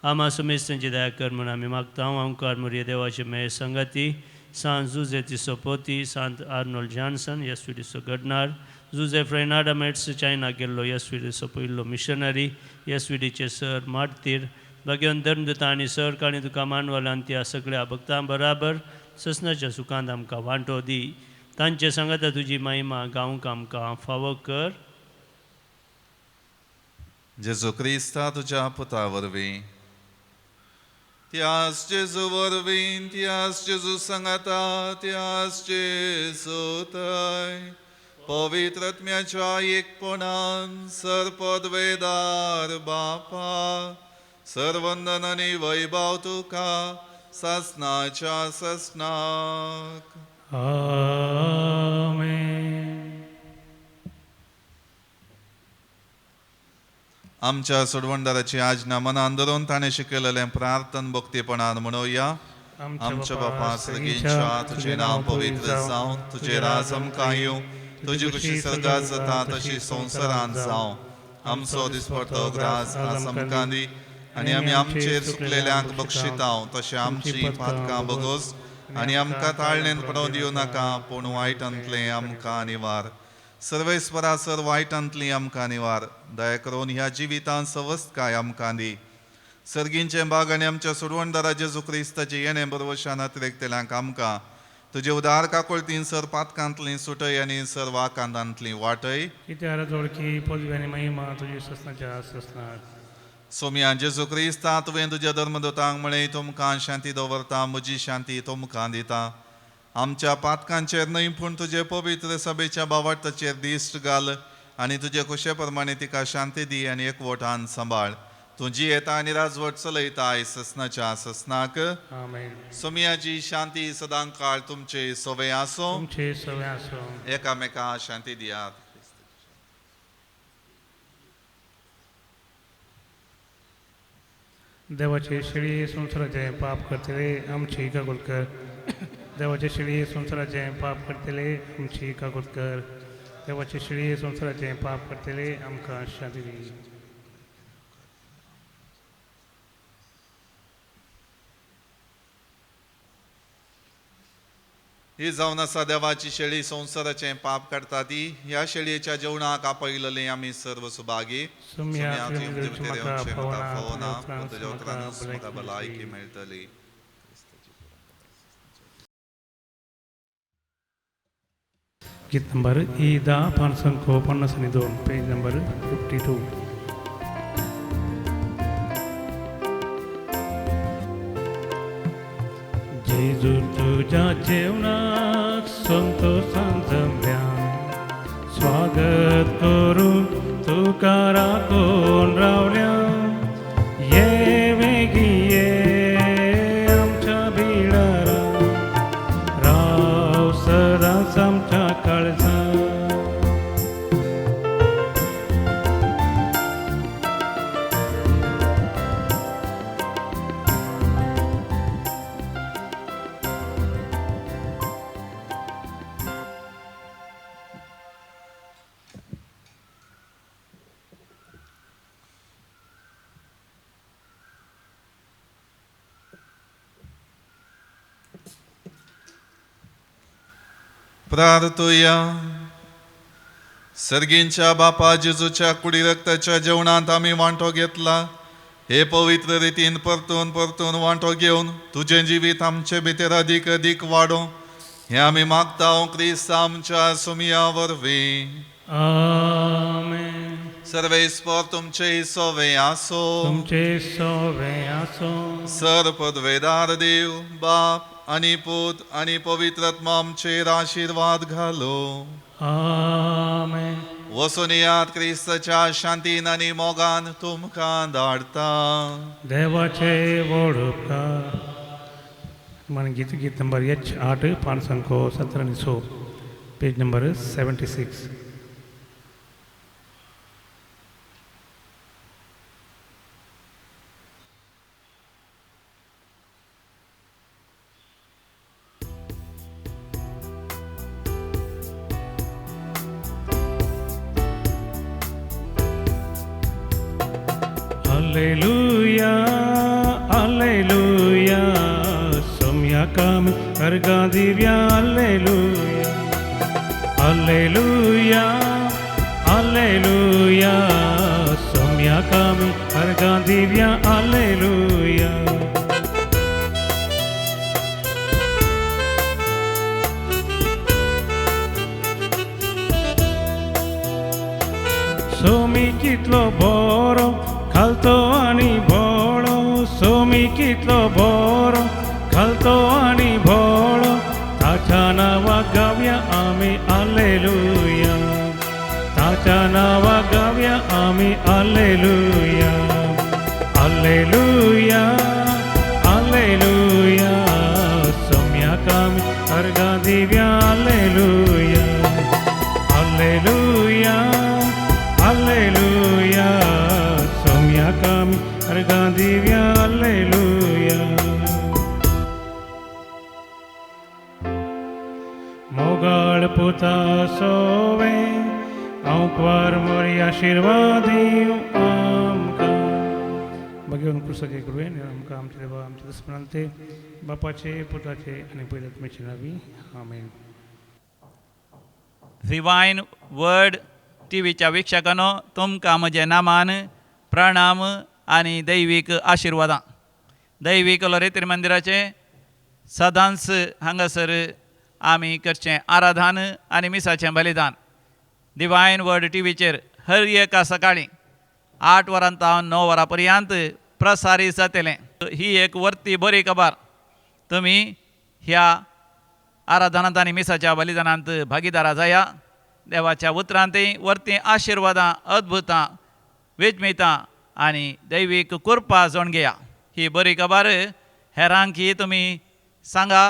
आमा सुमेस्तांची दया कर म्हूण आमी मागता. ओंकार मुरये देवाचे मेळ संगाती सांत जुजे तिसोपोती, सांत आर्नोल्ड जॉन्सन येसविडीचो घडणार, जुजे फ्रेनाडा मेट्स चायना गेल्लो येसविडीचो पयलो मिशनरी, येसविडीचे सर मार्तीर, भाग्यवंत धर्मदूता आनी सर काणी तुका मानवलान त्या सगळ्या भक्तां बराबर ससनाच्या सुखांत आमकां वांटो दी. तांचे सांगाता तुजी महिमा गावंक आमकां फावो कर. जेजू क्रिस्ता तुज्या पुता वरवीं, त्यास जेजू वरवीं, त्यास जेजू सांगाता, त्यास जेजू थंय पवित्र आत्म्याच्या एकपणान सरपदवेदार बापा सर्वंदन आनी वैभव तुका ससनाच्या ससनाक. आमेन. आमच्या सोडवणदाराची आज्ञा मनान धरून ताणें शिकयलेलें प्रार्थन भक्तीपणान म्हणोया. आमच्या बापा सर्गींच्या, तुजें नांव पवित्र जावं, तुजें राज आमकां येवं, तुजी खुशी सर्गात जाता तशी संवसारांत जावं. आमचो दिसपडतो ग्रास आज आमकां दी आनी आमी आमचेर चुकलेल्यांक बक्षितांव तशें आमची पातकां बगोस आनी आमकां ताळणेन पडोवन दिवं नाका, पूण वायटांतलें आमकां निवार. सर्वेस्परा सर वायटांतली आमकां निवार. दया करून ह्या जिवितांत सवस्तकाय आमकां दी. सर्गींचें बाग आनी आमच्या सोडवणदारा जेजू क्रिस्ताचें येणें बरवशान अतिरेकतल्यांक आमकां तुजे उदार काकुळतीन सर पातकांतली सुटय आनी सर वाकांतांतली वाटय. कित्यार जोडकी पदवी आनी महिमा तुजी ससनाच्या ससनाक. सोम्या जेजू क्रिस्ता, तुवें तुज्या धर्मदूतांक म्हळें, तुमकां शांती दवरता, म्हजी शांती तुमकां दिता. आमच्या पातकांचेर न्हय पूण तुजे पवित्र सभेच्या भावार्थाचेर दिश्ट घाल आनी तुजे खुशे प्रमाणे तिका शांती दी आनी एकवटान सांबाळ. तूं जियेता आनी राजवट चलयताय ससनाच्या ससनाक. आमेन. सोमियाची शांती सदां काळ तुमचे सवे आसो. तुमचे सवे आसो. एकामेका शांती दियात. देवाचे शेळी संवसाराचें पाप करतले आमची काकूत कर. देवाचे शेळी संवसाराचें पाप करतले आमची काकूत कर. देवाचे शेळी संवसाराचें पाप करतले आमकां शांती दी. ही जावन आसा देवाची शेळी संवसाराचें पाप काडटा ती. ह्या शेळयेच्या जेवणाक आपयलेले आमी सर्व सुभागी. तुज्या उतरानूच म्हाका भलायकी मेळटली. गीत नंबर ई 10 552, पेज नंबर 52. जेजू तुझ्या जेवणाक संतोषान जमल्या, स्वागत करून तुका राखून रावल्या. ये वेगी ये आमच्या बिळारा, राव सदांच आमच्या काळजा. प्रार्थुया. सर्गींच्या बापा जेजूच्या कुडी रक्ताच्या जेवणांत आमी वांटो घेतला. हे पवित्र रितीन परतून परतून वांटो घेवन तुजें जिवीत आमचे भितर अदीक अदीक वाडों हें आमी मागता क्रिस्त आमच्या सुमिया वरवीं. आमेन. सर्वेस्पर तुमचे सोवे आसो. तुमचे सोवे आसो. सर पदवेदार देव बाप आनी पूत आनी पवित्र आत्मा आमचेर आशिर्वाद घालो. आमेन. वचून येयात क्रिस्ताच्या शांतीन आनी मोगान तुमकां धाडटा. देवाचे व्हड उपकार. मन गीत गीत नंबर एच 8 517, पेज नंबर 76. Alleluia, alleluia. सोम्याक आमी अर्गां दिवया, alleluia, alleluia, alleluia. सोम्याक आमी अर्गां दिवया, आलेलुया. सोमी कितलो बरो खालतो आनी भोळो, सोमी कितलो बरो खालतो आनी भोळो. ताच्या नांवा गावया आमी आलेलुया, ताच्या नांवा गावया आमी आलेलुया, आलेलुया, आलेलुया. सोम्याक आमी अर्गां दिवया, आलेलुया, आलेलुया, आलेलुया. सोम्याक आमी अर्गां दिवया, आलेलुया. मोगाळ पुता सोवे आंकवार मोरी आशिर्वाद दिवं आमकां. भगवान क्रुसाचे कृपेन आमकां आमचे देवा आमचे दुस्मनान ते बापाचे पुताचे आनी पयल्या आत्म्याचे नांवी, आमेन. डिवायन वर्ड टीव्हीच्या वीक्षकांनो, तुमकां म्हजें नामान प्रणाम आनी दैवीक आशिर्वादां. दैवीक लोरेत्री मंदिराचें सदांच हांगासर आमी करचें आराधन आनी मिसाचें बलिदान डिवायन वर्ड टीव्हीचेर हर एका सकाळीं 8 वरां तावन 9 वरां पर्यंत प्रसारीत जातलें. ही एक वर्ती बरी खबर. तुमी ह्या आराधनांत आनी मिसाच्या बलिदानांत भागीदारा जाया. देवाच्या उतरांत वर्ती आशिर्वादां, अद्भुतां, विजमितां आनी दैवीक कृपा जोण घेया. ही बरी खबर हेरांकी तुमी सांगा.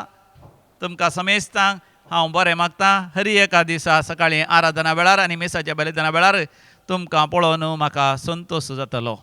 तुमकां समेस्तांक हांव बरें मागतां. हर एका दिसा सकाळीं आराधना वेळार आनी मिसाच्या बलिदाना वेळार तुमकां पळोवन म्हाका संतोश जातलो.